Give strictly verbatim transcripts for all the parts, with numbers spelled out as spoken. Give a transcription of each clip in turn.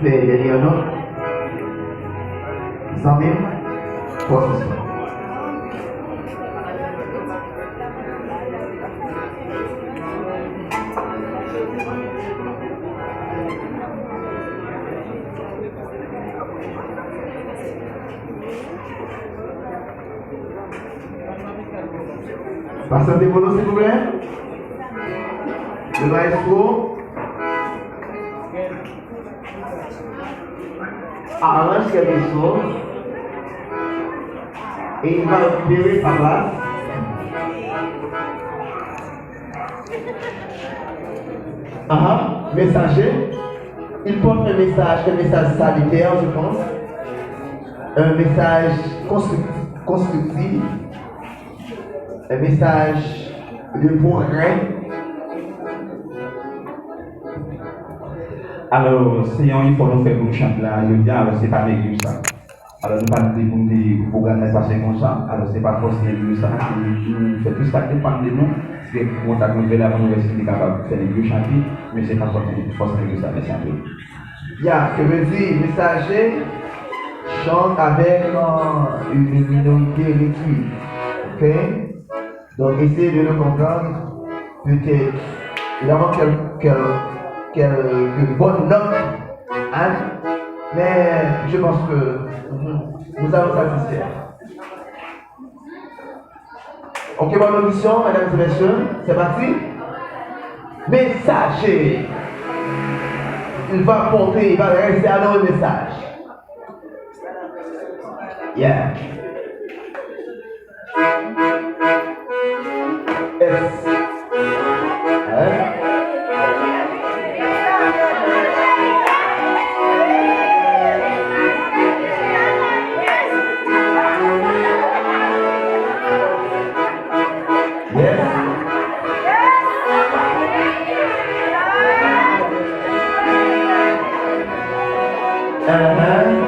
Fè dènye annons. Zanmi m, fòs. Pasyante pou nou, silvouplè. Le maestro. Arrange quelque chose. Et il va opérer sa place. Ah, messager. Il porte un message, un message salutaire, je pense. Un message constructif, constructif. Un message de progrès. Alò, se yon efò nou fè pou nou chante la jodi a, alò se pa nèg yo sa. Alò, nou pa t vle pou n te pou gade nèg pase konsa. Alò, se pa fòs nèg yo sa, nou fè tout sa k depann de nou. Se kontak nou fè la pou nou wè si nou te kapab fè nèg yo chante, men se pa fòs nèg, fòs nèg yo sa, mèsi anpil. Ya, ke vle di, Mesaje chante avèk, euh, une minorité réduite. Ok? Donc, essayez de le comprendre. Peut-être, il y aura quel-, quel-, quelques bonnes notes, hein? Mais je pense que, mhm, nous allons satisfaire. Ok, bonne audition, mesdames et messieurs. C'est parti. Mesaje. Il va porter, il va rester à nos messages. Yeah. Yes. Hein? Yes. Uh-huh.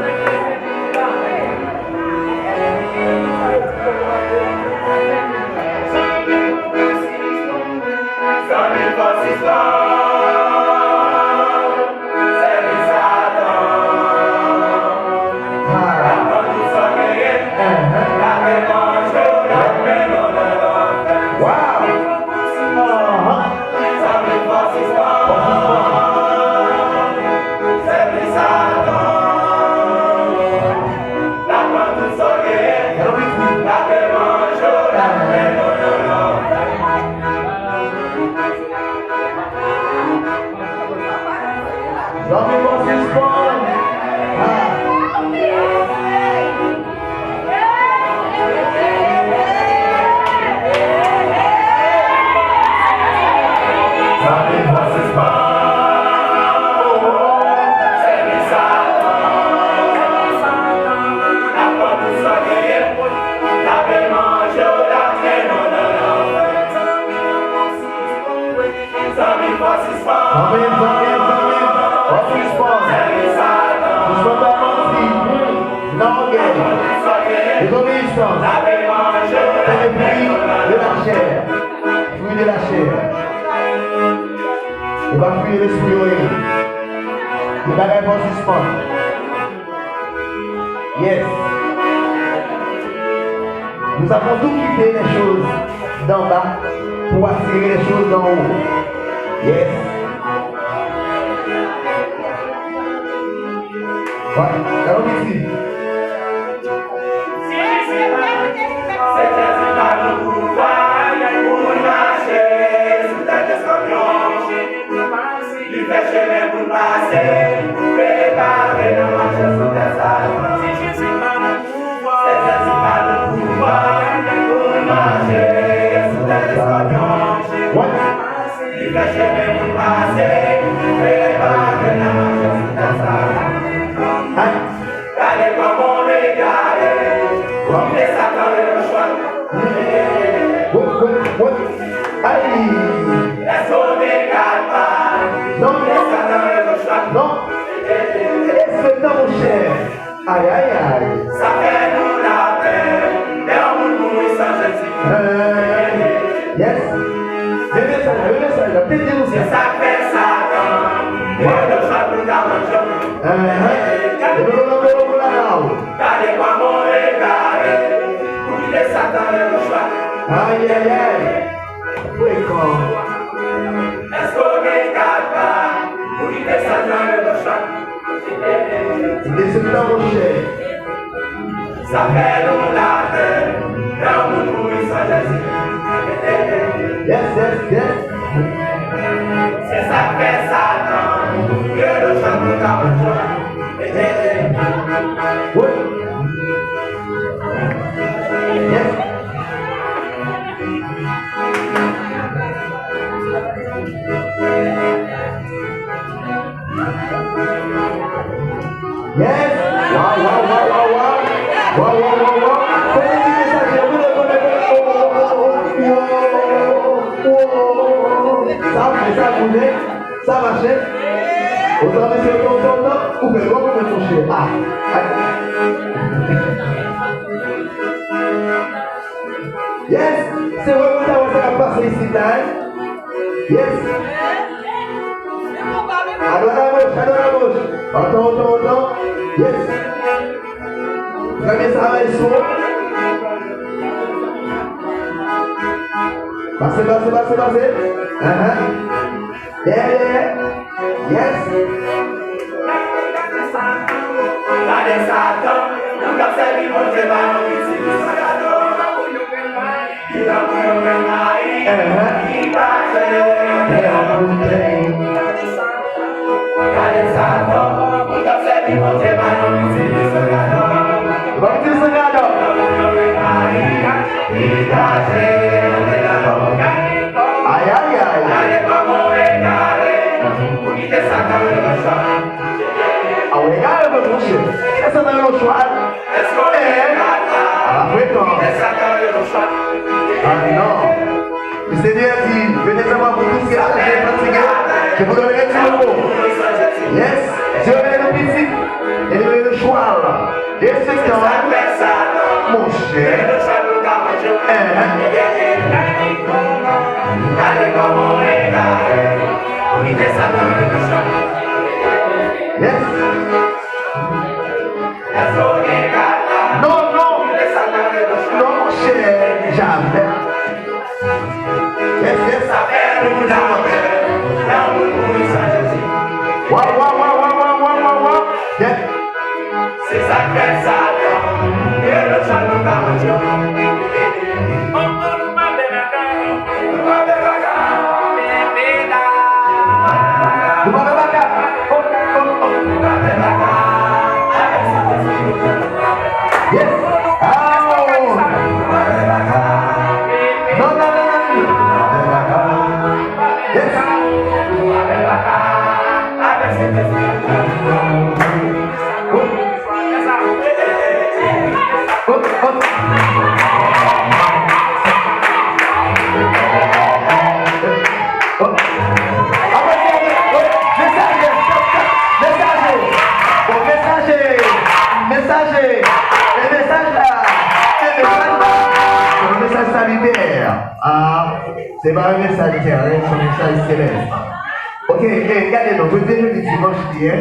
Zanmi, pa sispann. Ah. Zanmi, pa sispann. Zanmi, pa sispann. Zanmi, zanmi, zanmi, pa sispann. Sispann bay manti, hmm, nan ògèy, dezobeyisans, se le fruit de la chair. Fruit de la chair. E pa fruit de l'esprit yo ye. Gen bagay fò sispann. Yes. Nous avons tout quitté les choses d'en bas pour attirer les choses d'en haut. Yes. Ouais, talon piti. Se Jezi ba nou pouvwa pou n mache sou tèt eskonpyon. Li fè chemen pou n pase, prepare nan mache sou tè sa. Se Jezi ba nou pouvwa. Se Jezi ba nou pouvwa pou n mache sou tè eskonpyon. Li fè chemen pou n pase, prepare nan mache sou tè sa. Gade kòman w egare, kòm de Satan yo chwa. Wè, wè, wè. Ay! Èske w te ka pa? Non. Non. Èske non, monchè? Ay, ay, ay. Sa fè nou lapenn, lè yon moun mouri san Jezi. Eh, yes. Men mesaj la, men mesaj la, te di nou sa. Se sa k fè Satan, yo chwa pou ta manje. Eh. Ayayay. Frekan. Èske w gen kaka pou kite sa nan redochòt? Li desann nan, monchè. Sa fè nou lave, lè yon moun mouri san Jezi. Yes, yes, yes. Se sa k fè Satan, ke nou chanm nou ka pran. Wi. Yes. Yes! Waw, waw, waw, waw, waw! Waw, waw, waw, waw! Fè yon ti mesaje, wi, lè konnen, oh, oh, oh, oh, oh, oh, oh, oh, oh, oh, oh, oh. Sa fè, sa goumen, sa mache. Otan, mesye, otan, otan, otan, ou fè twòp, ou fè monchè. Ah! Ah! Yes! Se vre, mwen ta wè sa k ap pase isit la, hein? Yes! Adwat, agoch, adwat, agoch. Otan, otan, otan. Yes! Trè byen, sa va, Iso. Pase, pase, pase, pase. Ahan. Dèyè, dèyè. Yes. Gade Satan, moun k ap sèvi Bondye pa yon pitit li san gado. Li tankou yon grenn mayi ki kraze nan tè an kout peny. Gade Satan, moun k ap sèvi Bondye pa yon pitit li san gado. Yon pitit li san gado. Li tankou yon grenn mayi ki kraze nan tè an kout peny. Ayayay. Gade kòman w egare. Pou kite Satan nan redochòt. A, w egare vre, monchè. Kite Satan nan redochòt. Eh, ala frekan. Ah non. Le Seigneur dit, venez à moi, vous tous qui êtes chargés et fatigués, je vous donnerai du repos. Yes. Dieu veut nous pitié. Et nous le choix là. Desann nan, monchè. Enhen. Yes. Non, non. Non, monchè. Jamè. Yes, yes. Waw, waw, waw. Yes. Se sa k fè Satan, ke nou chanm nou ka manje. Nou pa fè baka. Oh, oh, oh. Yes. Ah, oh. Non, non, non, non. Yes. Mesaje, mesaje, mesaje, e mesaj la, e mesaj la, se yon mesaj salitè. Ah, se pa yon mesaj tèren, se yon mesaj selès. Ok, e gade non, jodi jodi dimanch li ye.